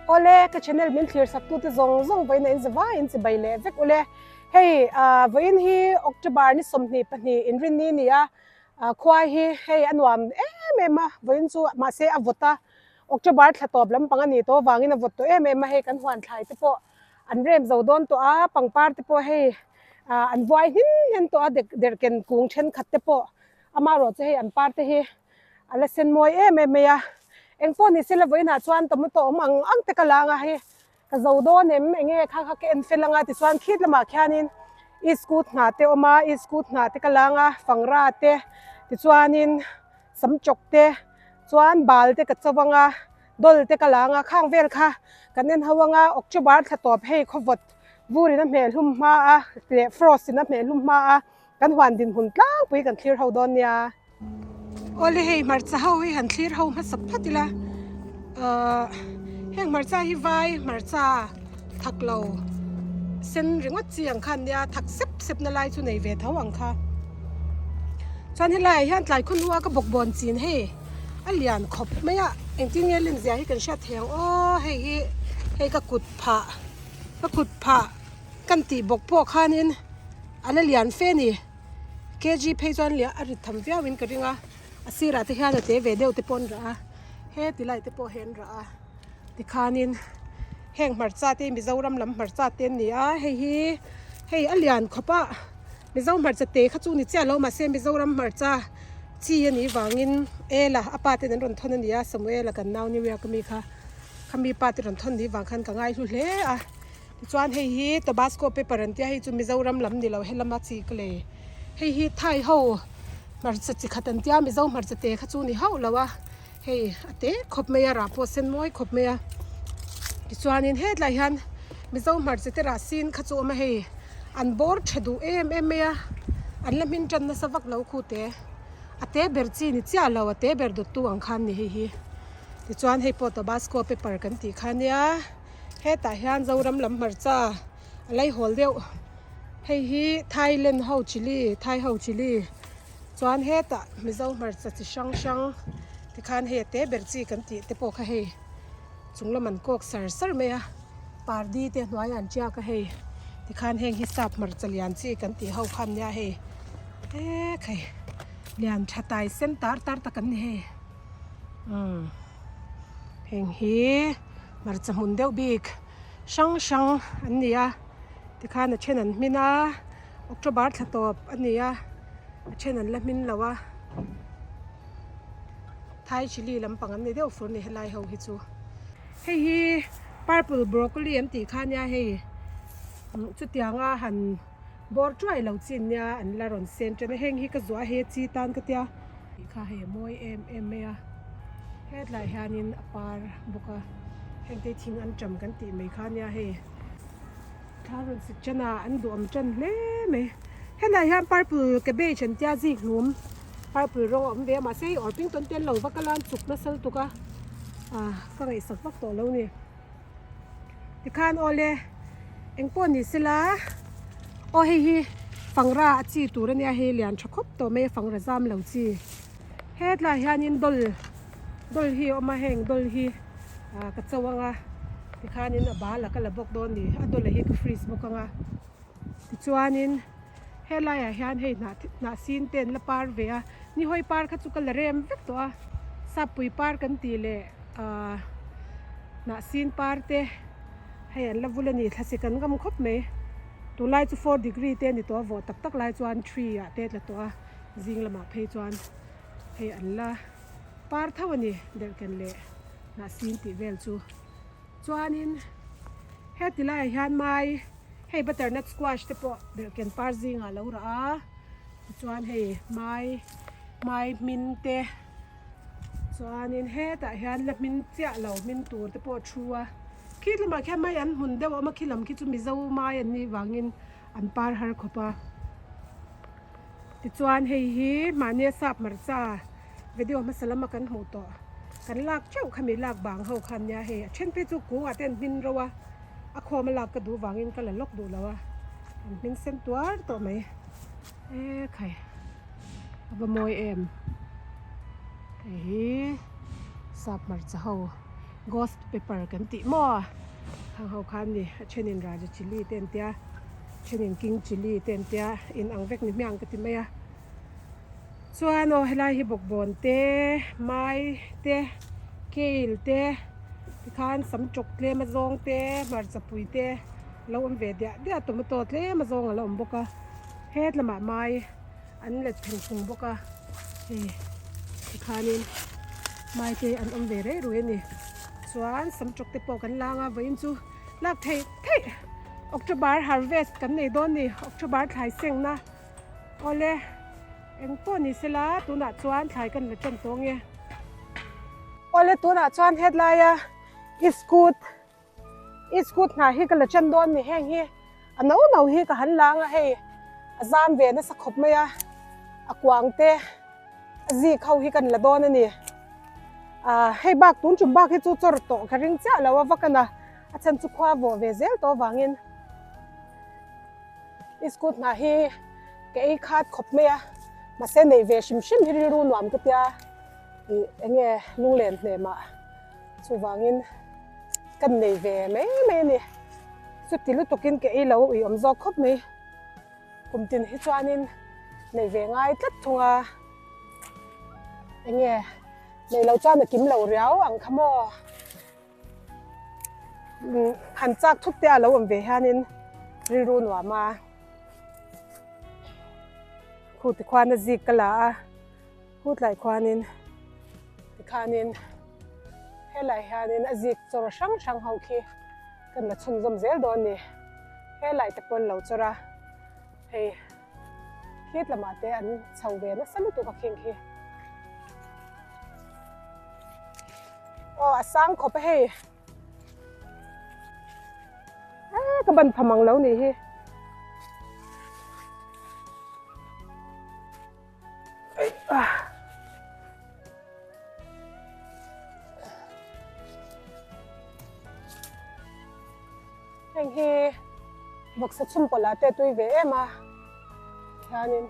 Awle, ka channel min thlir sak tute zawng zawng vawiin a in zavai in chibai leh vek ule. Hei vawiin hi October ni 22 inrinni ni a, khua hi hei a nuam em em a, vawiin chu mahse a vawt a, October thla tawp lampang a nih tawh avangin a vawt tawh em em a, hei kan huan thlai te pawh an rem zo dawn tawh a, pangpar te pawh hei an vuai hnin hnen tawh a, derhken kung thenkhat te pawh amaherawh chu hei an par te hi a la sen mawi em em mai a, engpawh ni sela vawiinah chuan tomato awm ang ang te ka la anga hei ka zo dawn em enge kha kha ka en fel anga tichuan khit lamah khianin iskut hnah te awm a iskut hnah te ka la anga fangra te tichuanin samchawk te chuan bal te ka cho anga dawl te ka la anga khang vel kha kan en ho anga October thla tawp hei khawvawt vurin a hmeh hlum hma a leh frost in a hmeh hlum hma a. Kan huan dinhmun tlangpui kan thlir ho dawn nia. Awle hei hmarcha ho hi han thlir ho hmasa phat ila ahh heng hmarcha hi vai hmarcha thak lo sen ringawt chi ang kha an nia thak sep sep na lai chu nei ve tho ang kha. Chuan helaiah hian tlai khaw hnua ka bawk bawn chin hei a lian khawp mai a engtin nge len zia hi kan hriat thei ang aw hei hi hei ka kut phah ka kut phah. Kan tih bawk pawh khanin a la lian fe a ni. Kg phei chuan lian a rit tham viauin ka ring a, a sirah te hian a te ve deuh te pawh an rah a, heti lai te pawh hi an rah a. Tikhanin heng hmarcha te hi Mizoram lam hmarcha te an ni a, hei hi hei a lian khawp a, Mizo hmarcha te kha chu ni chiah lo mahse Mizoram hmarcha chi a nih vangin Ela a pa ten an rawn thawn a ni a, Samuela kan nau New York ami kha khami pa te rawn thawn nih vang khan ka ngaihlu hle a. Tichuan hei hi Tabasco pepper an tia hei chu Mizoram lam ni lo helama chi ka lei. Hei hi Thai ho hmarcha chi khat an tia Mizo hmarcha te kha chu ni hauh lo a hei a te khawp mai a rah pawh sen mawi khawp mai a. Tichuanin hetlai hian Mizo hmarcha te rah sin kha chu a awm a hei an bawr tha duh em em mai a an la hmin tan nasa vak lo khu te a te ber chi ni chiah lo a te ber dawttu ang khan ni hei hi. Tichuan hei pawh Tabasco pepper kan tih kha nia. Hetah hian Zoram lam hmarcha a laihawl deuh hei hi Thailand ho chilli Thai ho chilli chuan hetah Mizo hmarcha chi hrang hrang tikhan hei a te ber chi kan tih te pawh kha hei chung lam an kawk sar sar mai a pardi te hnuaiah an tiak a hei tikhan heng hi sap hmarcha lian chi kan tih ho kha an nia hei ekhei lian tha tai sen tar tar tak an ni hei umm heng hi. Hmarcha hmun deuh bik hrang hrang an ni a tikhan a then an hmin a October thla tawp a ni a a then an la hmin lo a Thai chilli lampang an ni deuh fur a ni helai ho hi chu. Hei hi purple broccoli an tih kha nia hei chutianga han bawr tuai lo chin nia an la rawn sen tan a heng hi ka zuah a hei a chi tan ka tia. Tih kha hei a mawi em em mai a hetlai hianin a par bawk a heng te thing an tam kan tih mai kha nia hei thla rawn sik tan a an duhawm tan hle mai helai hian purple cabbage an tia zik hlum purple rawng a awm ve a mahse hei orpington te an lo va kal a an chuk nasa lutuk a ah ka ngaihsak vak tawh lo a ni tikhan awle engpawh ni sela aw hei hi fangra a chi tur ania hei lian tha khawp tawh mai a fangra zam lo chi hetlai hianin dawl dawl hi a awm a heng dawl hi ah ka cho anga tikhanin a bal a ka la bawk dawn a ni a dawl hi ka freeze bawk anga tichuanin helaiah hian hei hnah hnah sin te an la par ve a nihawi par kha chu ka la rem vek tawh a sappui par kan tih leh ahh hnah sin par te hei an la vul a ni thlasik an ngam khawp mai tunlai chu four degree te a ni tawh a vawh tak tak lai chuan three ah te a tla tawh a zing lamah phei chuan hei an la par tho a ni derhken leh hnah sin tih vel chu chuanin heti laiah hian mai. Hei butternut squash te pawh derhken par zingah a lo rah a tichuan hei mai mai hmin te chuanin hetah hian la hmin chiah lo hmin tur te pawh a thu a khi lamah khian mai an hmun deuh a awm a khi lam khi chu mizo mai an nih vangin an par har khawp a tichuan hei hi mahnia sap hmarcha video hmasa lama kan hmuh tawh kan lak teuh khami lak bang ho khan nia hei a then phei chu kungah te an hmin ro a. A khawm a lak ka duh vangin ka la lawk duh lo a, an hming sen tuar tawh mai. E khai, a va mawi em. Hei hi sap hmarcha ho. Ghost pepper kan tih maw khang ho khan ni a thenin raja chilli te an tia thenin king chilli te an tia in ang vek ni hmiang ka ti mai a chuan aw helai hi bawkbawn te mai te kale te tikhan sam chawk tlem a zawng te hmarcha pui te lo awm ve diah diah tomato tlem a zawng a la awm bawk a het lamah mai an let pheng phung bawk a hei tikhanin mai te an awm ve rei rui a ni chuan sam chawk te pawh kan lang a vawiin chu lak theih theih October harvest kan nei dawn a ni October thlai sengna awle eng pawh ni sela tunah chuan thlai kan la tan tawh nge awle tunah chuan hetlai a iskut Iskut hna hi ka la chan dawn ni heng hi a no no hi ka han lang a hei a zam ve nasa khawp mai a a kuang te a zik ho hi kan la dawn a ni ah hei bak tun tum bak hi chu chawr tawh ka ring chiah lo a va kana a chhan chu khua vawh ve zel tawh avangin iskut hna hi ka ei khat khawp mai a mahse nei ve hrim hrim hi rilru nuam ka tia ih enge lunglen hnemah. Chuvangin kan nei ve mai mai a ni. Chuti lutukin ka ei lo ui awm zawk khawp mai. Kum tin hi chuanin nei ve ngai tlat thung a. Enge nei lo chuan a kim lo riau ang kha maw. Han chak thut te a lo awm ve hianin rilru nuam a. Khu tikhuan a zik ka la a. Khu tlai khuanin tikhanin helai hianin a zik chawr hrang hrang ho khi kan la chhunzawm zel dawn a ni. Helai te pawn lo chawr a, hei khit lamah te an chho ve nasa lutuk a khing khi. Aw a sang khawp a hei. Ka ban pha mang lo nih hi. Heng hi vawksa chhum pawlh ah te tui ve em a hianin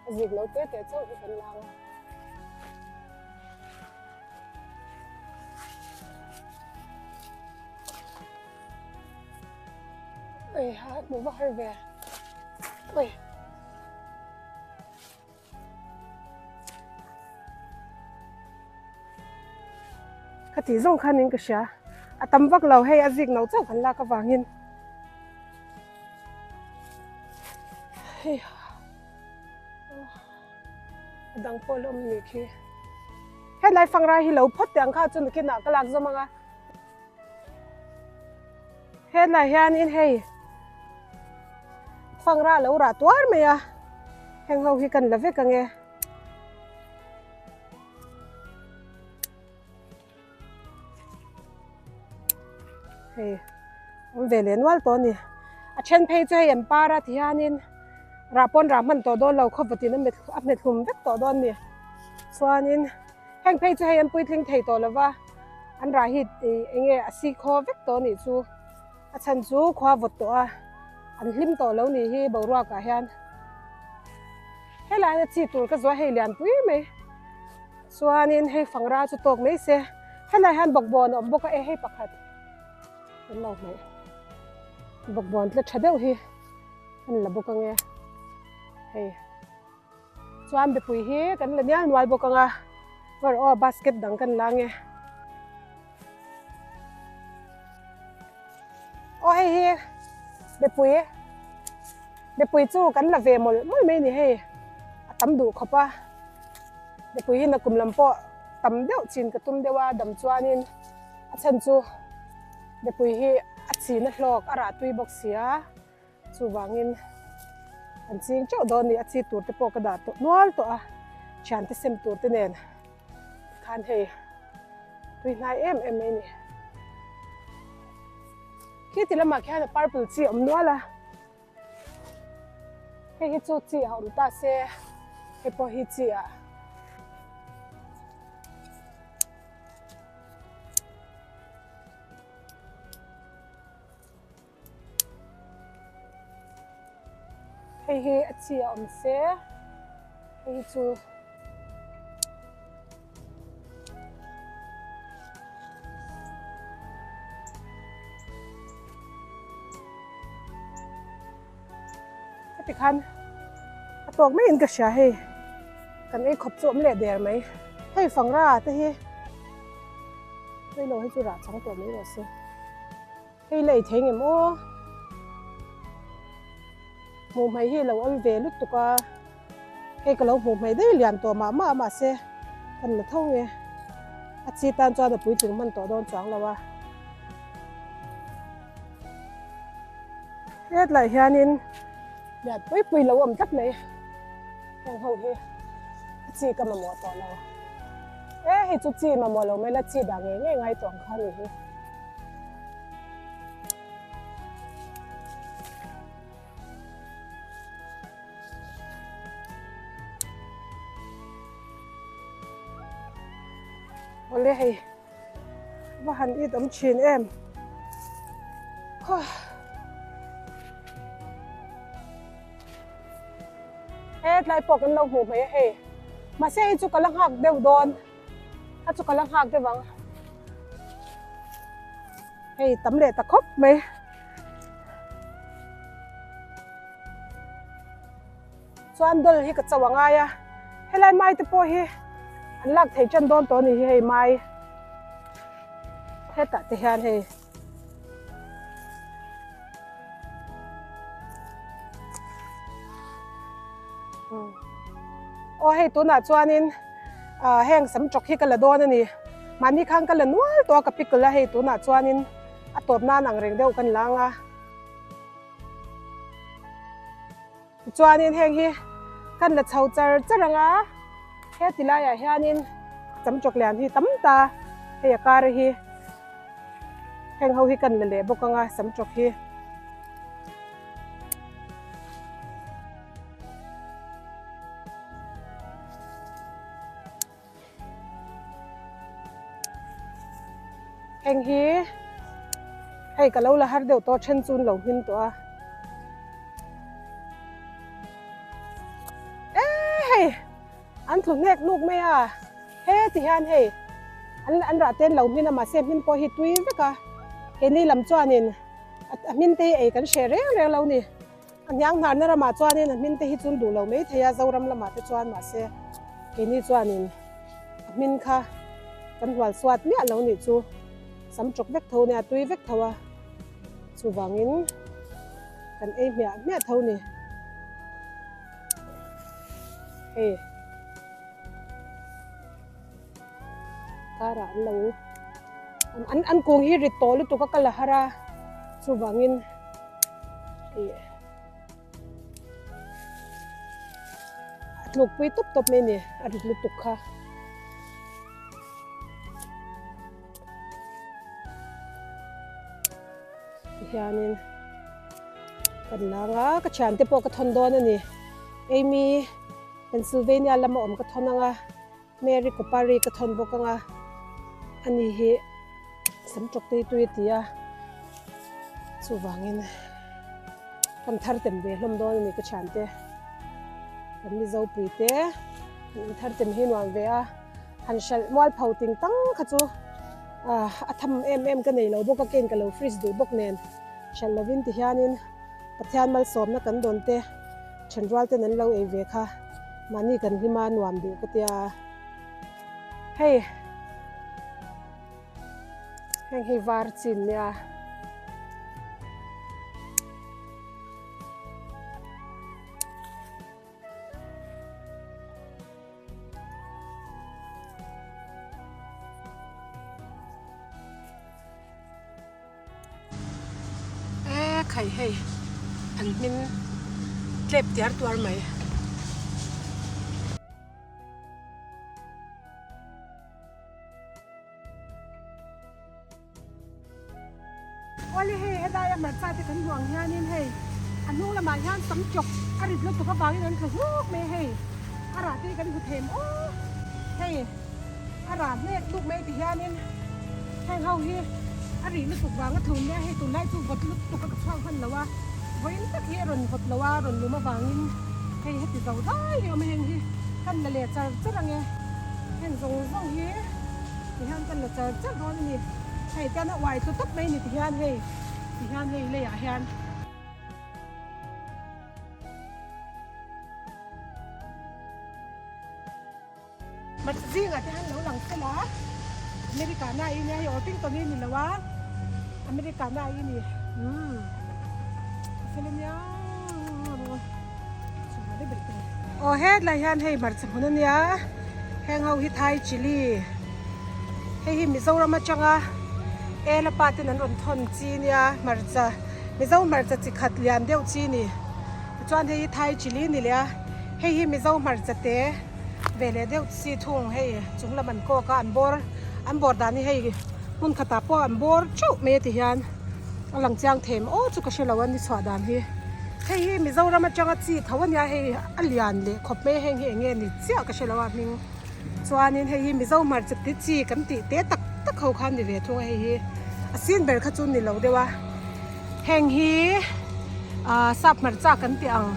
a zik lo te te chauh hi kan lang a. Ui ha hmuh va har ve ui. Ka tih zawng khan in ka hria a tam vak lo hei a zik no chauh kan lak avangin hei a dang pawh la awm a nih khi helai fangrai hi lo phawt teh ang kha chu nakinah ka lak zawm ang a. Hetlai hianin hei fangra lo rah tuar mai a, heng ho hi kan la vek ang e. Hei awm ve leh nual tawh a ni. A then phei chu hei an par a ti hianin rah pawn rah hman tawh dawn lo khawvatin a hmet hlum vek tawh dawn a ni. Chuanin heng phei chu hei an puitling thei tawh lo va. An rah hi eng nge a si khaw vek tawh anih chu a chhan chu khua vawt tawh a an hlim tawh lo nih hi boruak ah hian helai hian a chi tur ka zuah hei lian pui mai chuanin hei fangra chu tawk mai se helai hian bawkbawn a awm bawk a e hei pakhat kan lo hnaih bawkbawn tle tha deuh hi an la bawk ange hei. Chuan mipui hi kan la nial nual bawk ang a, var aw basket dang kan la ange. Aw hei hi mipui mipui chu kan la ve mawlh mawlh mai a ni hei a tam duh khawp a, mipui hi nakum lam pawh tam deuh chin ka tum deuh a dam chuanin a chhan chu mipui hi a chin a hlawk a rah tui bawk si a. Chuvangin an ching teuh dawn a ni, a chi tur te pawh ka dah tawh nual tawh a, thiante sem tur te nen khan hei tui hnai em em mai a ni. Khiti lamah khian a purple chi a awm nual a, hei hi chu chi a awm ta se hei pawh hi chi ah. Hei hi a chi a awm se hei hi chu. Heti khan a tawk maiin ka hria hei kan ei khawp chu awm leh der mai. Hei fangra te hi hei lo hi chu rah chang tawh mai rawh se. Hei la ei thei ngem aw. Hmuh hmai hi lo awl ve lutuk a. Hei ka lo hmuh hmai daih lian tawh mah mah a mahse kan la tho nge. A chi tan chuan a puitling hman tawh dawn chuang lo a. Hetlai hianin lian pui pui lo awm tlat mai. Heng ho hi a chi ka mamawh tawh lo. E hei chu chi mamawh lo mai la chi dah ngei ngei ngai tawh ang kha a ni hi. Awle hei va han it awm thin em hetlai pawh kan lo hmuh mai a hei mahse hei chu ka la nghak deuh dawn a chu ka la nghak deuh ang hei tam leh ta khawp mai. Chuan dawl hi ka cho a ngai a, helai mai te pawh hi an lak thei tan dawn tawh a ni hi hei mai hetah te hian hei aw hei tunah chuanin ah heng sam tawk hi ka la dawn a ni mahni khan ka la nual tawh a ka pickle a hei tunah chuanin a tawp nan ang reng deuh kan la ang a. Tichuanin heng hi kan la chho char char ang a, heti laiah hianin chamchawk lian hi tam ta hei a kar hi heng ho hi kan la leh bawk ang a samchawk hi. Heng hi hei ka lo la har deuh tawh then chu an lo hmin tawh a e hei an tlu hnek nuk mai a heti hian hei an an rah te an lo hmin a mahse hmin pawh hi tui vek a keini lam chuanin a hmin te hi ei kan hreh reng reng lo ni. A hniang hnarna ramah chuanin a hmin te hi chun duh lo mai thei a, Zoram lamah te chuan mahse keini chuanin a hmin kha kan hual suat miah lo nih chu sam tawk vek tho nia, tui vek tho a, chuvangin kan ei hmiah hmiah tho ni. Hei karah an lo an an kung hi rit tawh lutuk a ka la har a, chuvangin ih a tlukpui tawp tawp mai a ni a rit lutuk kha. Tihianin kan lang a ka thiante pawh ka thawn dawn a ni Amy Pennsylvania lama awm ka thawn ang a. Mary Kopari ka thawn bawk ang a, ani hi sam tawk tui tui a ti a, chuvangin kan thar tem ve hlawm dawn a ni ka thiante, kan Mizopui te kan in thar tem hi nuam ve a, han hralh mual pho ting tang kha chu a tham em em ka nei lo bawk a, keng ka lo fridge duh bawk nen hralh lovin ti hianin Pathian malsawmna kan dawn te thenrual ten an lo ei ve kha. Mahni kan hlim a nuam duh ka tia hei heng hi var chin nia. E khai hei an hmin tlep tiar tuar mai. Awle hei helai a hmarcha te kan hmuh ang hianin hei a hnung lamah hian sam chawk a rit lutuk avangin an tlu hluk mai a hei a rah te hi kan hmu thei em aw hei. A rah hnek duk mai ti hianin heng ho hi a rih lutuk vang a tlum nia hei tunlai chu vawt lutuk a ka chhuak hman lo a vawiin tak hi a rawn vawt lo a rawn lum avangin hei heti zo dai hi awm a heng hi kan la leh char char ang e heng zawng zawng hi ti hian kan la char char dawn a ni hei tian a uai tlu tawp mai ni ti hian hei ti hian hei leiah hian. Zingah te hian lo lang fel a, America na i nia hei Orpington hi ni lo a, America na i ni umm a fel ania Aw hetlai hian hei hmarcha hmun ania heng ho hi Thai chilli hei hi Mizoram atanga Ela pa ten an rawn thawn chi nia hmarcha Mizo hmarcha chi khat lian deuh chi ni tichuan hei hi Thai chilli ni leh a hei hi Mizo hmarcha te. Ve leh deuh chi thung hei chung lam an kawk a an bawr an bawr dan hi hei hmun khatah pawh an bawr theuh mai a ti hian a lang chiang thei maw aw chu ka hrelo a ni chhuah dan hi hei hi Mizoram atanga chi tho a nia hei a lian leh khawp mai a heng hi eng nge ni chiah ka hrelo a hming chuanin hei hi Mizo hmarcha te chi kan tih te tak tak ho kha a ni ve thung a hei hi a sin ber kha chu ni lo deuh a heng hi ah sap hmarcha kan tih ang.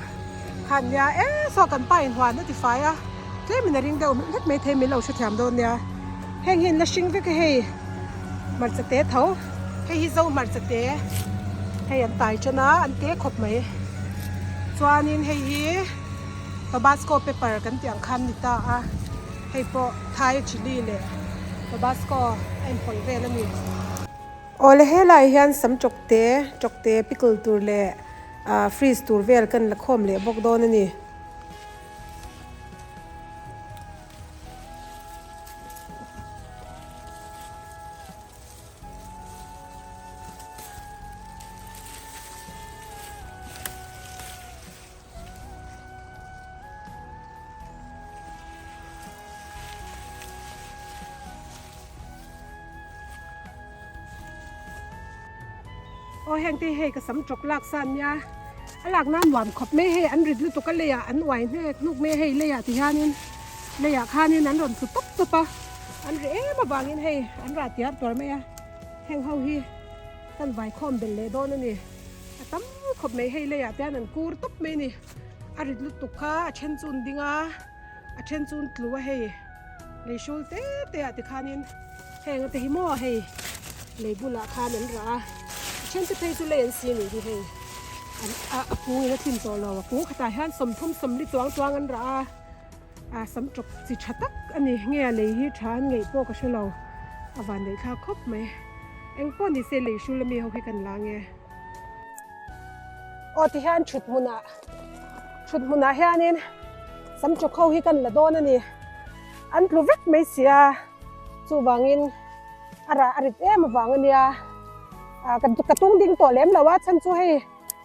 Khan nia e saw kan pa in huan a ti fai a tlem in a ring deuh hlek mai thei min lo hrethiam dawn nia heng hi an la hring vek a hei hmarcha te tho hei hi zo hmarcha te hei an tai tan a an te khawp mai chuanin hei hi tabasco pepper kan tih ang khan ni ta a hei pawh thai chilli leh tabasco a inpawlh vel a ni. Awle helai hian sam tawk te tawk te pickle tur leh. Ah freeze tur vel kan la khawm leh bawk dawn a ni. Aw heng te hi hei ka sam tawk lak sa ania a lak nan nuam khawp mai hei an rit lutuk a leiah an uai hnek hnuk mai hei leiah ti hianin leiah khanin an rawn tlu tawp tawp a an ri em avangin hei an rah tiar tuar mai a heng ho hi kan vai khawm belh leh dawn a ni a tam khawp mai hei leiah te hian an kur tawp mai a ni a rit lutuk kha a then chu an ding a a then chu an tlu a hei lei hrul te te ah tikhanin heng te hi maw hei lei bulah khan an rah a a then te phei chu lei an si nih hi hei an a a kung in a tlin tawh lo a kung khatah hian sawmthum sawmli chuang chuang an rah a a sam tawp chi tha tak a ni nge a lei hi tha an ngeih pawh ka hre lo a van neih thlak khawp mai eng pawh ni se lei hrul ami ho hi kan la nge. Aw tihian thut hmunah thut hmunah hianin sam tawk ho hi kan la dawn a ni an tlu vek mai si a chuvangin a rah a rit em avang a nia ah ka tung ding tawh lem lo a chhan chu hei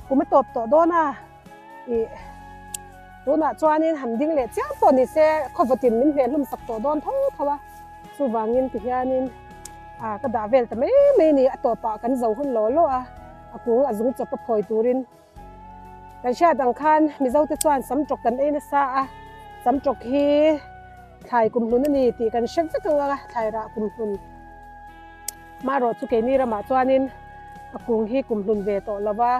kum a tawp tawh dawn a ih tunah chuanin han ding leh chiam pawh ni se khawvawtin min hmeh hlum sak tawh dawn tho tho a chuvangin tihianin ah ka dah vel ta mai mai a ni a tawpah kan zo hun law law a. A kung a zung chawp a phawi turin kan hriat ang khan Mizo te chuan sam tawk kan ei nasa a, sam tawk hi thlai kumhlun a ni tih kan hre vek ang a, thlai rah kumhlun marawh chu keini ramah chuanin a kung hi kumhlun ve tawh lo va,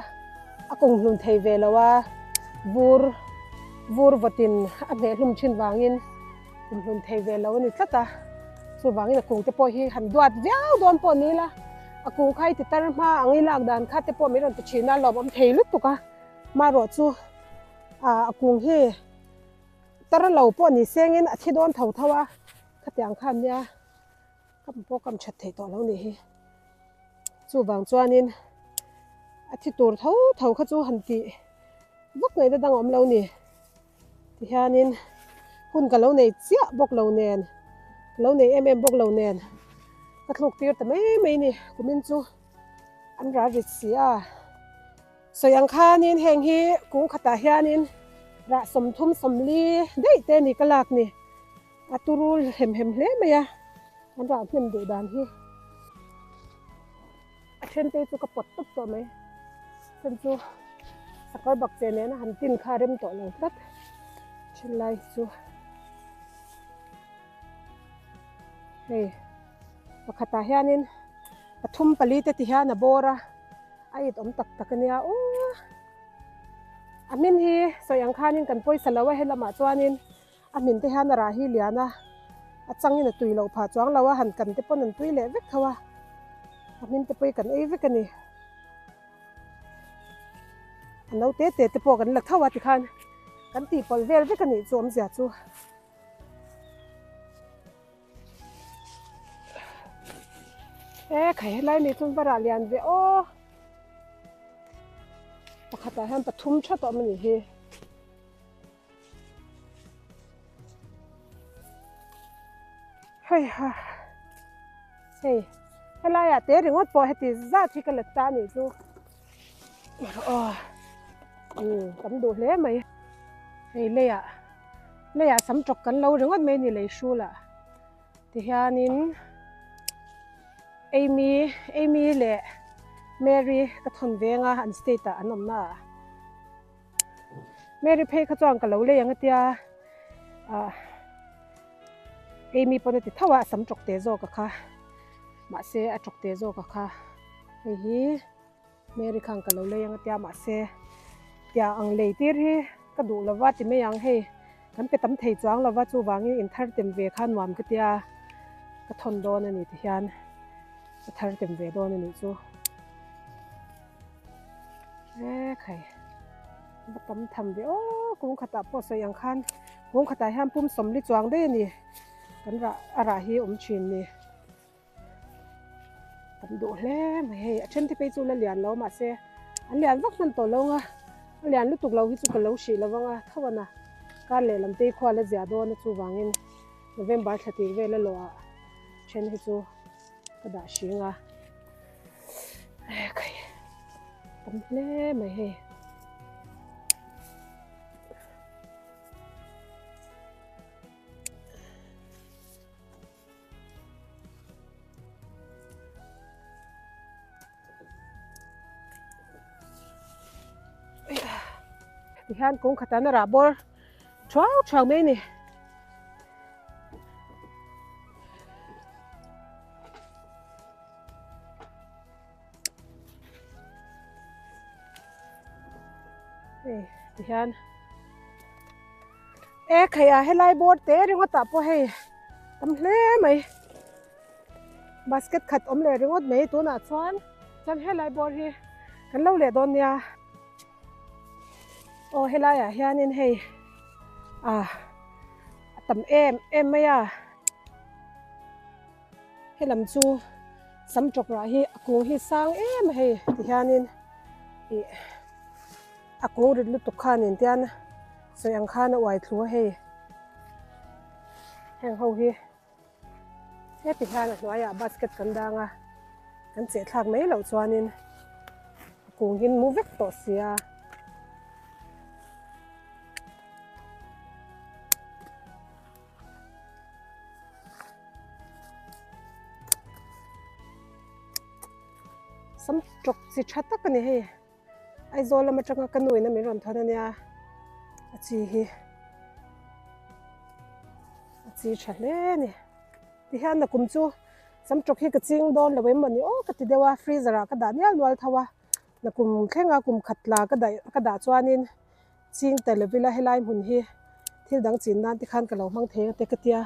a kunghlun thei ve lo a, vur vur vawtin a hneh hlum thin vangin kumhlun thei ve lo a ni tlat a, chuvangin a kung te pawh hi han duat viau dawn pawh ni ila. A kung kha i ti tar hma ang i lak dan kha te pawh min rawn ti thin a lawmawm thei lutuk a marawh chu ah a kung hi tar lo pawh ni sengin a thi dawn tho tho a khatiang khan nia kam pawh kam that theih tawh lo nih hi chuvang chuanin a thi tur tho tho kha chu han tih vak ngaihna dang a awm lo ni. Tihianin hun ka lo nei chiah bawk lo nen, ka lo nei em em bawk lo nen ka thluk tir ta mai mai ni kumin chu an ral rit si a. Sawi ang khanin heng hi kung khatah hianin rah 30 40 daih te ni ka lak ni a turul hem hem hle mai a an rah hnem duh dan hi. A then te chu ka pawt tawp tawh mai then chu sakawr bak che nena han tin kha a rem tawh lo tlat then lai hi chu hei pakhatah hianin pathum pali te ti hian a bawr a a it awm tak tak ania aw a hmin hi sawi ang khanin kan pawisa lo a helamah chuanin A hmin te hian a rah hi lian a, a changin a tui loh phah chuang lo a, han kan te pawn an tui leh vek tho a, a hmin te pawh hi kan ei vek a ni. A no te te te pawh kan la tho a tikhan kan tihpawlh vel vek a nih chu awmzia chu. E khai helai mi chu va rah lian ve aw. Pakhatah hian pathum tha tawh awm a nih hi. Hei ha hei helaiah te ringawt pawh heti zat hi ka let ta a nih chu aw umm tam duh hle mai hei leiah leiah sam tawk kan lo ringawt mai a ni lei hrulah tihianin Amy Amy leh Mary ka thawn venga an state ah an awmna ah. Mary phei kha chuan ka lo lei ang a tia ah Amy pawn a ti tho a a sam tawk teh zawk a kha mahse a tawk teh zawk a kha hei hi Mary khan ka lo lei ang a tia mahse tia ang lei tir hi ka duh lova ti mai ang hei kan pe tam thei chuang lova chuvangin in thar tem ve kha nuam ka tia ka thawn dawn a ni ti hian ka thar tem ve dawn a nih chu. E khai va tam tham ve aw kung khatah pawh sawi ang khan kung khatah hian pum sawmli chuang daih a ni kan rah a rah hi awm thin ni tam duh hle mai hei a then te phei chu la lian lo mahse an lian vak hman tawh lo ang a a lian lutuk lo hi chu ka lo hrih lo ang a tho a na kar lehlam te hi khua la ziah dawn a chuvangin November thla tir vel a lawh ah then hi chu. Ka dah hring a khai tam hle mai hei tihian kawng khatah na rah bawr thuau thuau mai a ni. Hei tihian e khai ah helai bawr te ringawt ah pawh hei tam hle mai basket khat awm leh ringawt mai tunah chuan chuan helai bawr hi kan lo leh dawn nia. Aw helai ah hianin hei ah a tam em em mai a helam chu sam tawk rah hi a kung hi sang em a hei ti hianin ih a kung rit lutuk khanin tian sawi ang khan a uai thlu a hei heng ho hi. Heti hian a hnuaiah basket kan dang a, kan cheh thlak mai loh chuanin a kung hi mu vek tawh sia. Sam tawk chi tha tak a ni hei. Aizawl lam atanga ka nu in a min rawn thawn a nia a chi hi a chi tha hle a ni tihian nakum chu samtawk hi ka ching dawn lo em mawni aw ka ti deuh a freezer ah ka dah nial nual tho a nakum thlenga kum khat tla ka daih ka dah chuanin ching ta lo ila helai hmun hi thil dang chin nan te khan ka lo hmang thei ang te ka tia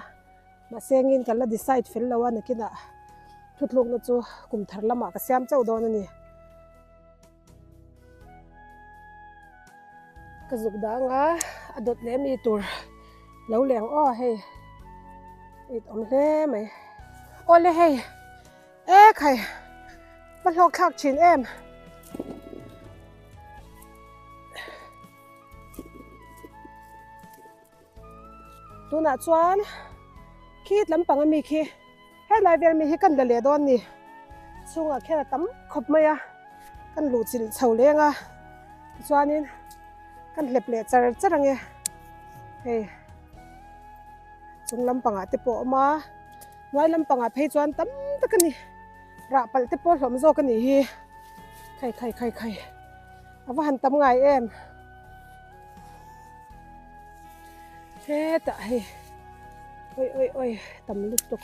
mahse engin kan la decide fel lo a nakinah thutlukna chu kum thar lamah ka siam chauh dawn a ni. Ka zuk dang a, a dawt leh mi tur lo leng aw hei it awm hle mai. Awle hei e khai va hlawk thlak thin em. Tunah chuan khit lampang ami khi helai vel mi hi kan la leh dawn ni chhungah khian a tam khawp mai a kan luh chilh chho leng a tichuanin kan hlep leh char char ang e hei chung lampangah te pawh a awm a hnuai lampangah phei chuan tam tak a ni rah palh te pawh hlawm zawk a nih hi khai khai khai khai a va han tam ngai em. Hetah hei oi oi oi tam lutuk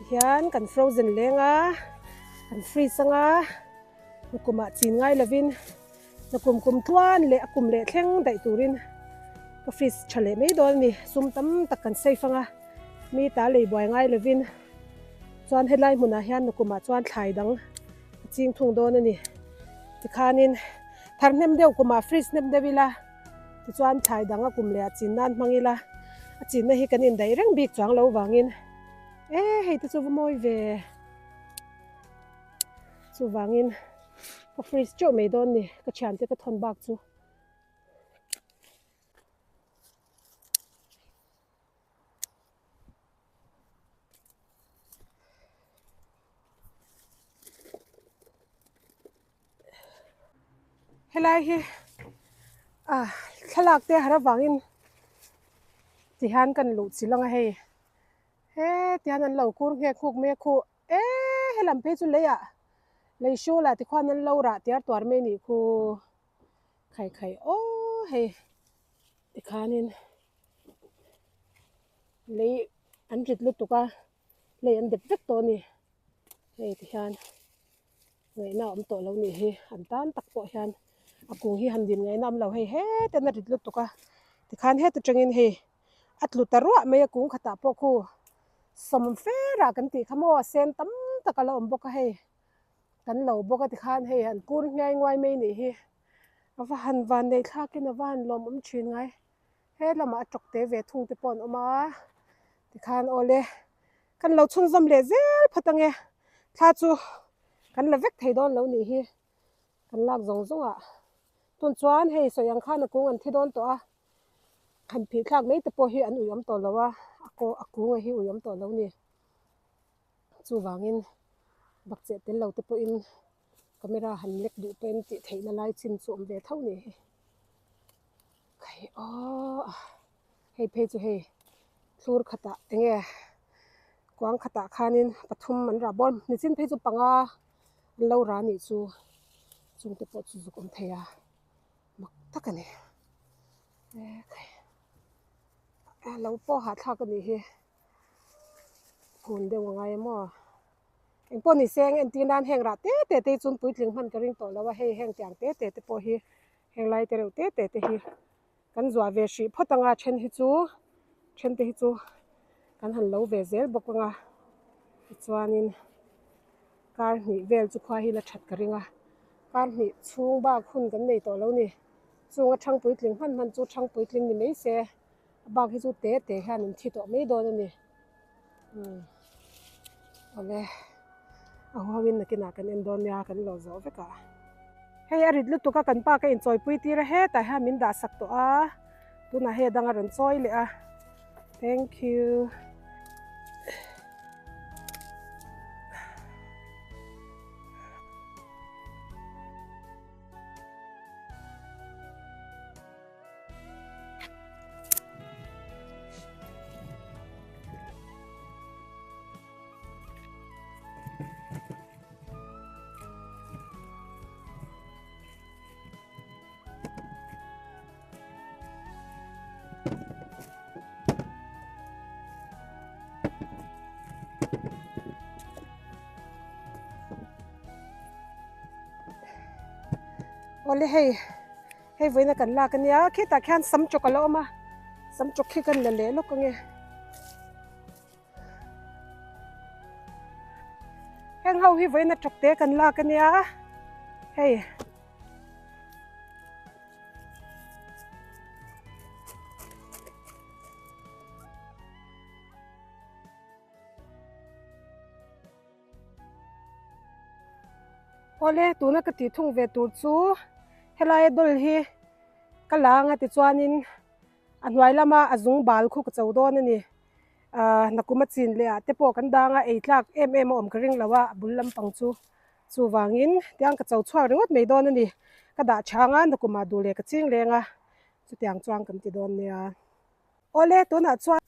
hian kan frozen leng a kan freeze anga nakum ah chin ngai lovin nakum kum tluan leh a kum leh thleng daih turin ka freeze tha leh mai dawn a ni sum tam tak kan safe anga mi ta lei buai ngai lovin chuan helai hmunah hian nakum ah chuan thlai dang a ching thung dawn a ni. Tikhanin thar hnem deuh kumah fridge hnem deuh ila tichuan thlai dang a kum leh a chin nan hmang ila a chinna hi kan indaih reng bik chuang lo vangin E hei te chu va mawi ve. Chuvangin ka freeze teuh mai dawn ni ka thiante ka thawn bak chu. Helai hi ah thlalak te har avangin tihian kan luh chilh ang a hei he tihian an lo kur nghek nghuk mai a khuh e helam phei chu leiah lei hrulah tikhuan an lo rah tiar tuar mai a nih khu khai khai aw hei tikhanin lei an rit lutuk a lei an dep vek tawh a ni hei tihian. Ngaihna awm tawh lo nih hi an tan tak pawh hian a kung hi han din ngaihna awm lo hei heten a rit lutuk a tikhan heta tangin hei a tlu ta ruah mai a kung khatah pawh khu sawm ferah kan tih kha maw a sen tam tak a la awm bawk a hei kan lo bawk a tikhan hei an kur ngai nguai mai nih hi a va han van nei thlakin a va han lawmawm thin ngai he lamah a tawk te ve thung te pawh an awm a tikhan awle. Kan lo chhunzawm leh zel phawt ange, thla chu kan la vek thei dawn lo nih hi, kan lak zawng zawng ah tun chuan hei sawi ang khan a kung an thi dawn tawh a, han phih thlak mai te pawh hi an ui awm tawh lo a, a kaw a kung a hi ui awm tawh lo ni, chuvangin bakcheh tel lo te pawhin camera han lek duh pawhin tih theihna lai chin chu awm ve tho ni hi, khai aw. Hei phei chu hei thlur khatah enge kuang khatah khanin pathum an rah bawr nichin phei chu panga an lo rah anih chu chungte pawh chu zuk awm thei a mak tak a ni e lo pawh hahthlak a nih hi phun deuh a ngai a maw engpawh ni se eng entir nan heng rah te te te hi chuan puitling hman ka ring tawh lo a hei heng tiang te te te pawh hi heng lai te reuh te te te hi. Kan zuah ve hrih phawt anga then hi chu then te hi chu kan han lo ve zel bawk anga tichuanin kar hnih vel chu khua hi la that ka ring a kar hnih chhung bak hun kan nei tawh lo ni chunga thang puitling hman hman chu thang puitling ni mai se a bak hi chu te te hian an thi tawh mai dawn a ni umm awle a huangin nakinah kan en dawn nia kan lo zawh vek ah. Hei a rit lutuk a kan pa ka inchawipui tir a hetah hian min dah sak tawh a tunah hei a dang a rawn chawi leh a thank you. Awle hei hei vawiina kan lak ania khitah khian sam chawk a la awm a sam chawk khi kan la leh lawk ange. Heng ho hi vawiin a tawk te kan lak ania hei Awle tuna ka tih thung ve tur chu helai a dawl hi ka la anga tichuanin a hnuai lama a zung bal khu ka cho dawn a ni. Ahh nakum a chin leh ah te pawh kan dang a ei tlak em em a awm ka ring lo a a bul lampang chu chuvangin tiang ka cho chhuak ringawt mai dawn a ni ka dah chhang a nakum ah duh leh ka ching leng a chutiang chuan kan ti dawn nia awle tunah chuan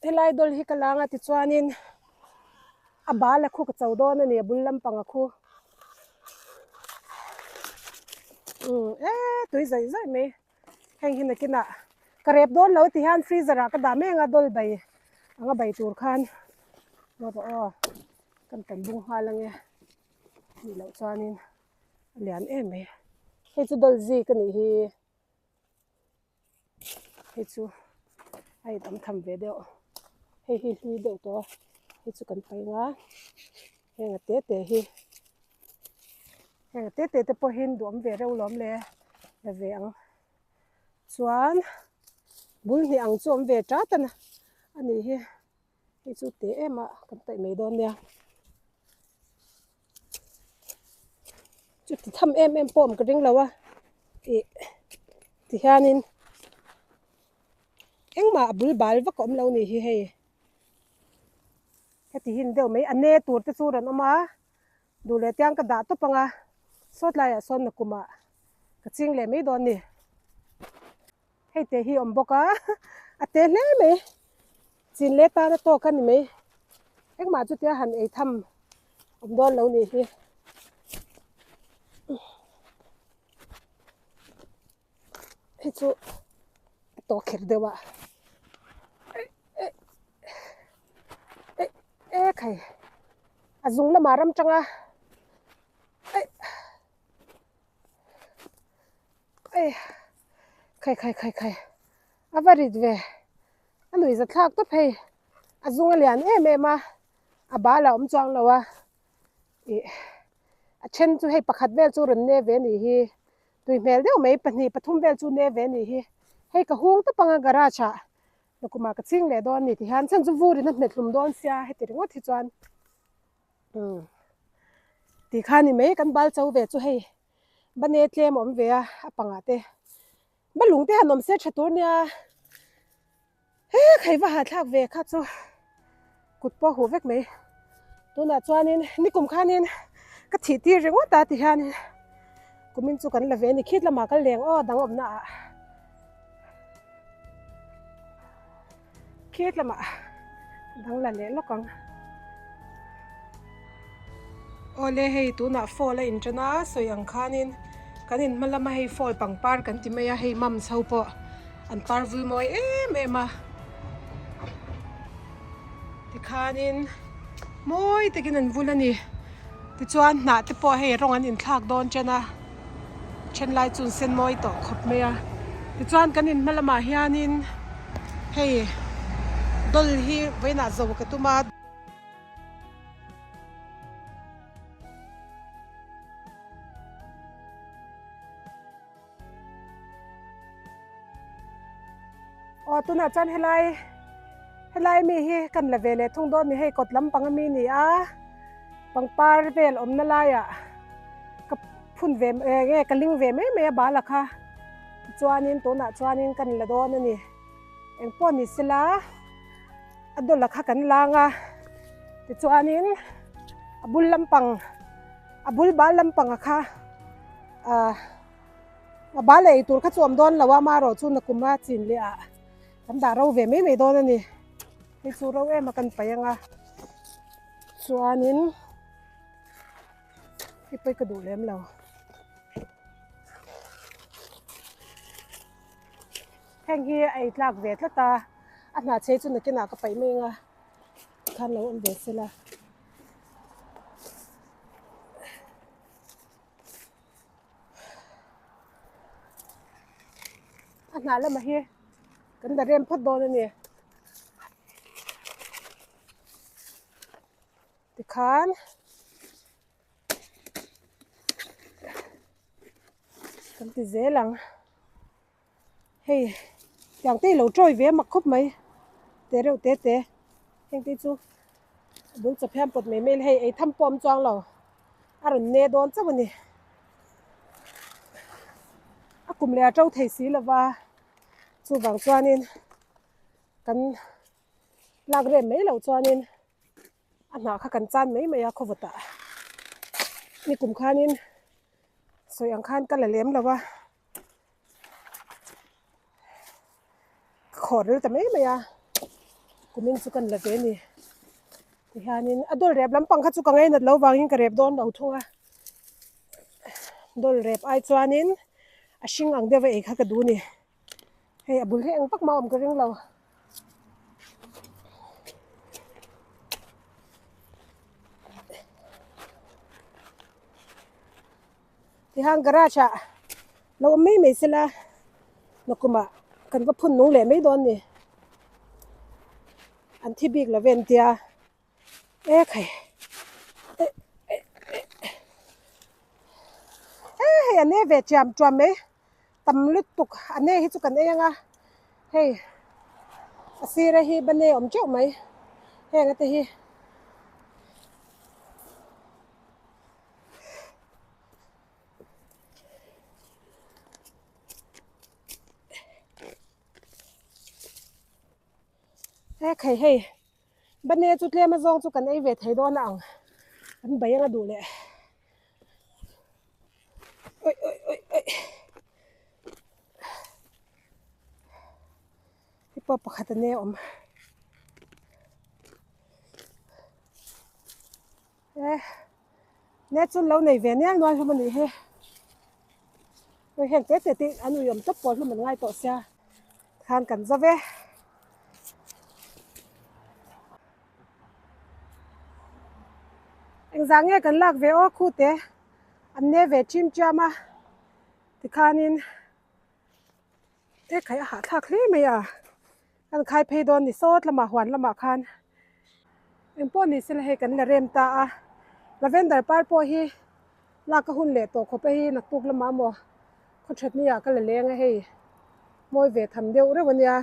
helai dawl hi ka lang a tichuanin a bal a khu ka cho dawn a ni a bul lampang a khu umm e tui zaih zaih mai. Heng hi nakinah ka rep dawn lo ti hian freezer ah ka dah mek a dawl bai anga bai tur khan maw rawh aw kan tan bung nghal ange nih loh chuanin a lian em mai hei chu dawl zik a nih hi hei chu a inawm tham ve deuh hei hi hlui deuh tawh a hei chu kan paih ang a heng a te te hi. Heng te te te pawhin duhawm ve reuh lawm le la ve ang chuan bul hnih ang chu awm ve tat a na a nih hi. Hei chu teh em a kan paih mai dawn nia. Chuti tham em em pawh awm ka ring lo a ih ti hianin engmah a bul bal vak a awm lo ni hi hei heti hi ni deuh mai a ne tur te chu rawn awm a duh leh tiang ka dah tawp ang a sawt laiah sawn nakumah ka ching leh mai dawn a ni. Hei te hi awm bawk a, a te hle mai. Chin leh tan a tawk a ni mai. Engmah chutia han ei tham awm dawn lo nih hi. Hei chu a tawk kher deuh a. E khai a zung lamah ram tanga Ei khai khai khai khai a va rit ve a nuih za thlak tawp hei a zung a lian em em a a bal a awm chuang lo a ih a then chu hei pakhat vel chu rawn ne ve a nih hi tui hmel deuh mai pahnih pathum vel chu ne ve a nih hi hei ka hung tawp ang a garage ah nakumah ka ching leh dawn a ni ti hian chhan chu vur in a hmet hlum dawn sia heti ringawt hi chuan umm ti kha a ni mai kan bal cho ve chu hei. Bane tlem a awm ve a, a pangah te balung te han awm se tha tur nia he khai va hahthlak ve kha chu kut pawh huh vek mai tunah chuanin nikum khanin ka thih tir ringawt a ti hianin kumin chu kan la ve a ni khit lamah kal leng aw dang awmna ah Khit lamah dang la leh lawk ang. Awle hei tunah fall a inṭan a sawi ang khanin kan in hma lama hei fall pangpar kan ti mai a hei mam chho pawh an par vui mawi em em a tikhanin mawi takin an vul a ni tichuan hnah te pawh hei rawng an inthlak dawn ṭan a Thenlai chu an sen mawi tawh khawp mai a tichuan kan in hma lamah hianin hei dawl hi vawiinah zo ka tum a. Aw tunah chuan helai helai mi hi kan la ve leh thung dawn ni hei kawt lampang ami ni a pangpar vel awmna laiah ka phun ve nge ka ling ve mai mai a bal a kha tichuanin tunah chuanin kan la dawn a ni engpawh ni sela a dawlh a kha kan lang a tichuanin a bul lampang a bul bal lampang a kha ah. A bal ei tur kha chu awm dawn lo a amaherawh chu nakum a chin leh ah kan dah ro ve mai mai dawn a ni hei chu ro em a kan paih ang a chuanin hei pawh hi ka duh lem lo heng hi a ei tlak ve tlat a a hnah chei chu nakinah ka paih mai ang a tikhan lo awm ve sela. A hnah lamah hi kan la rem phawt dawn a ni tikhan kan ti zel ang hei tiang te hi lo tawi ve mak khawp mai te reuh te te heng te chu a bul chawp hian pawt mai mai ila hei ei tham pawh a awm chuang lo. A rawn ne dawn chauh a ni. A kum leh a to thei si lova chuvang chuanin kan lak rem mai loh chuanin a hnah kha kan chan mai mai a khawvawtah nikum khanin sawi ang khan ka la lem lo a ka khawh ril ta mai mai a kumin chu kan la ve a ni tihianin a dawl rep lampang kha chu ka ngainat lo vangin ka rep dawn lo thung a dawl rep ai chuanin a hring ang deuh a ei kha ka duh a ni hei a bul hi eng vak mah a awm ka ring lo. Tihian garage ah lo awm mai mai sela nakumah kan va phun nung leh mai dawn ni an thi bik lo ve an tia e khai e e e hei a ne ve chiam chuam mai tam lutuk a ne hi chu kan ei ang a hei a sir a hi bane awm teuh mai. Heng ate hi He khai hei bane chu tlem a zawng chu kan ei ve thei dawn a ang kan bai anga duh leh oi oi oi oi hei pawh pakhat a ne awm e ne chu lo nei ve nial nual hlawm a nih hi hei heng te te te an ui awm tawp pawh hlawm an ngai tawh sia khan kan zo ve. Engzah nge kan lak ve aw khute an ne ve chim chiam a tikhanin e khai a hahthlak hle mai a kan khai phei dawn ni sawt lamah huan lamah khan engpawh ni sela hei kan la rem ta a lavender par pawh hi lak a hun leh tawh khawp a hi naktuk lamah maw khaw that ni ah ka la leng a hei mawi ve tham deuh reuh a nia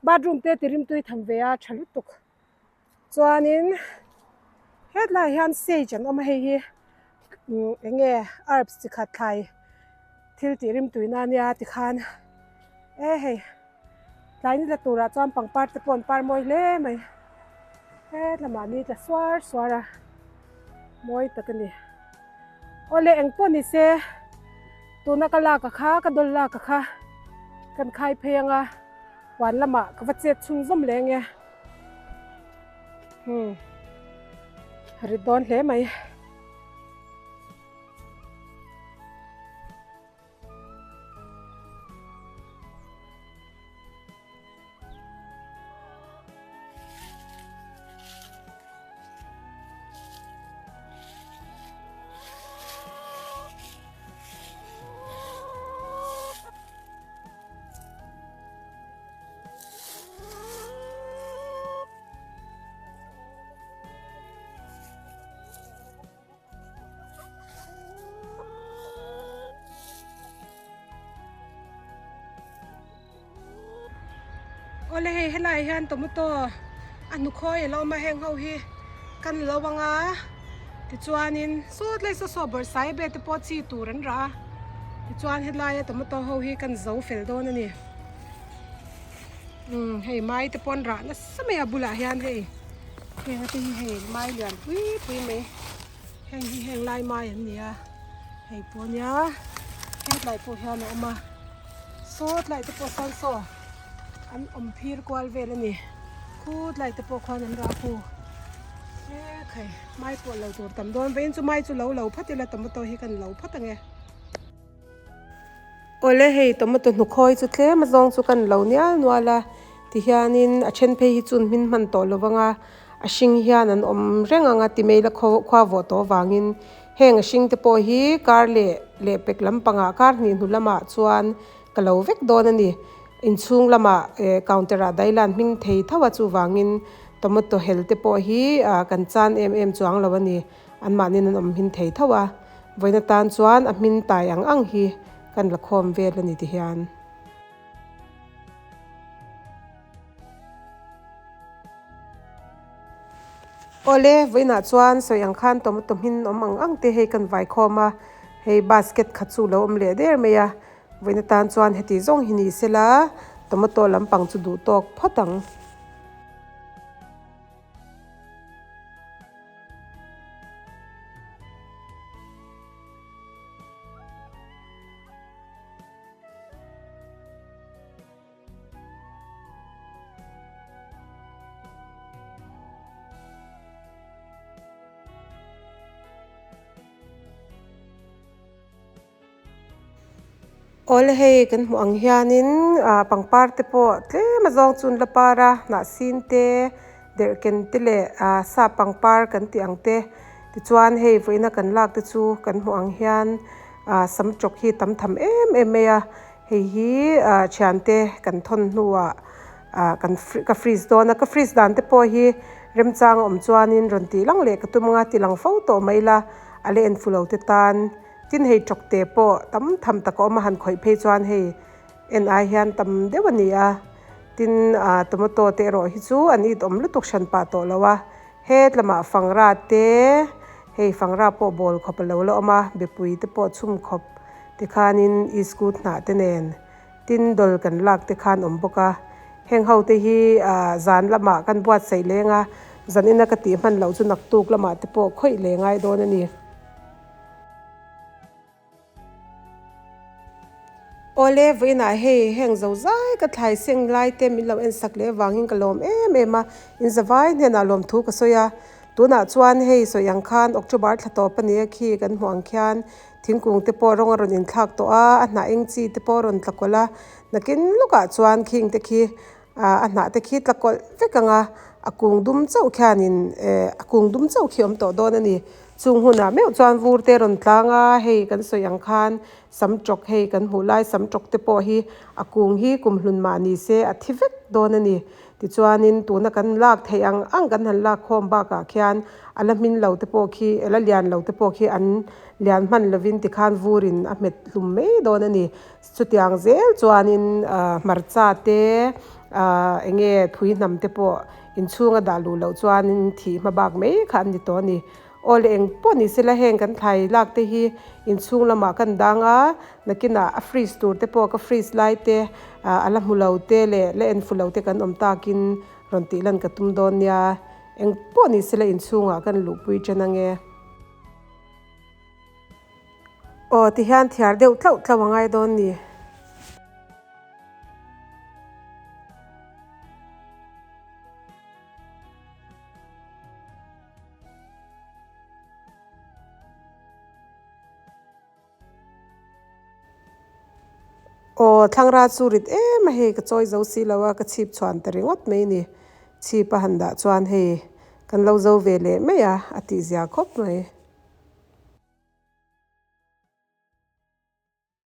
bathroom te ti rimtui tham ve a tha lutuk. Chuanin hetlaiah hian sage an awm a hei hi eng nge herbs chi khat thlai thil tih rim tuina ania tikhan e hei tlai ni tla turah chuan pangpar te pawh an par mawi hle mai hetlamah ni tla suar suar a mawi tak a ni awle eng pawh ni se tuna ka lak a kha ka dawl lak a kha kan khai phei anga huan lamah ka va chet chhung zawm leh ang e. Hmm. Rit dawn hle mai. Awle hei helai hian tomato a hnukhawi a lo awm a heng ho hi kan lo ang a tichuanin sawt lai saw saw bawrhsai vel te pawh chi tur an rah a tichuan helaia tomato ho hi kan zo fel dawn a ni. Umm hei mai te pawn rah nasa mai a bulah hian hei heng te hi hei mai lian pui pui mai heng hi heng lai mai an ni a hei pawh nia hetlai pawh hian a awm a saw tlai te pawh sawn saw an awm phir kual vel a ni khutlai te pawh khuan an rah khu e khai mai pawh lo tur tam dawn vawiin chu mai chu lo lo phawt ila tomato hi kan lo phawt ang e. Awle hei tomato hnukhawi chu tlem a zawng chu kan lo nial nual a tihianin a then phei hi chun hmin hman tawh lo vang a a hring hian an awm reng ang a ti mai la khaw khua vawh tawh avangin heng a hring te pawh hi kar leh leh pek lampangah kar hnih hnu lamah chuan ka lo vek dawn a ni inchhung lamah eh counter ah dailan hming thei tho a chuvangin tomato hel te pawh hi ah kan chan em em chuang lo a ni. Anmahniin an awm hmin thei tho a, vawiin atan chuan a hmin tai ang ang hi kan la khawm vel a ni ti hian. Awle, vawiinah chuan sawi ang khan tomato hmin awm ang ang te hei kan vai khawm a, hei basket khat chu lo awm leh der mai a, vawiin atan chuan heti zawng hi ni sela tomato lampang chu duh tawk phawt ang. Awle hei kan hmuh ang hianin ah pangpar te pawh tlem a zawng chu an la par a hnah sin te derhken te leh ah sap pangpar kan tih ang te tichuan hei vawiina kan lak te chu kan hmuh ang hian ah sam tawk hi tam tham em em mai a hei hi ah thiante kan thawn hnuah ah kan ka freeze dawn a ka freeze dan te pawh hi remchang a awm chuanin rawn tih lang leh ka tum anga ti lang fo tawh mai ila a la en fu lo te tan. Tin hei tawkte pawh tam tham tak a awm a han khawih phei chuan hei en ai hian tam deuh a ni a. Tin ah tomato te erawh hi chu an it awm lutuk hran pah tawh lo a het lamah fangra te hei fangra pawh bawl khawp a lo la awm a bepui te pawh chhum khawp tikhanin iskut hnah te nen tin dawl kan lak te khan awm bawk a heng ho te hi ah zan lamah kan buatsaih leng a zan ina ka tih hman loh chu naktuk lamah te pawh khawih leh ngai dawn a ni. Awle, vawiinah hei heng zo zai ka thlai seng lai te min lo en sak leh avangin ka lawm em em a, in zavai hnenah lawmthu ka sawi a. Tunah chuan hei sawi ang khan October thla tawp a nia khi kan hmuh ang khian thingkung te pawh rawng a rawn inthlak tawh a, a hnah eng chi te pawh a rawn tla kawlh a, nakin lawkah chuan khing te khi a hnah te khi tla kawlh vek ang a, a kung dum chauh khianin eh a kung dum chauh khi a awm tawh dawn a ni. Chung hunah meuh chuan vur te rawn tlang a, hei kan sawi ang khan sam tawk hei kan hmuh lai sam tawk te pawh hi a kung hi kum hlun mah ni se a thi vek dawn a ni. Tichuanin tuna kan lak theih ang ang kan han lak khawm bakah khian a la hmin lo te pawh khi a la lian lo te pawh khi an lian hman lovin tikhan vurin a hmet hlum mai dawn a ni. Chutiang zel chuanin hmarcha te ah eng nge thui hnam te pawh inchhunga dah luh loh chuanin thih hma bak mai kha an ni tawh a ni. Aw le eng pawh ni sela heng kan thlai lak te hi inchhung lamah kan dang a, nakinah a freeze tur te pawh ka freeze lai te ah a la hmu lo te leh la en fu lo te kan awm takin rawn tih lan ka tum dawn nia. Eng pawh ni sela inchhungah kan luhpui chen ange. Aw ti hian thiar deuh tlauh tlauh a ngai dawn ni. Aw thlangra chu rit em a hei ka chawi zo si lo a ka chhip chhuan ta ringawt mai ni. Chhip a han dah chuan hei kan lo zo ve leh mai a a tihzia khawp mai.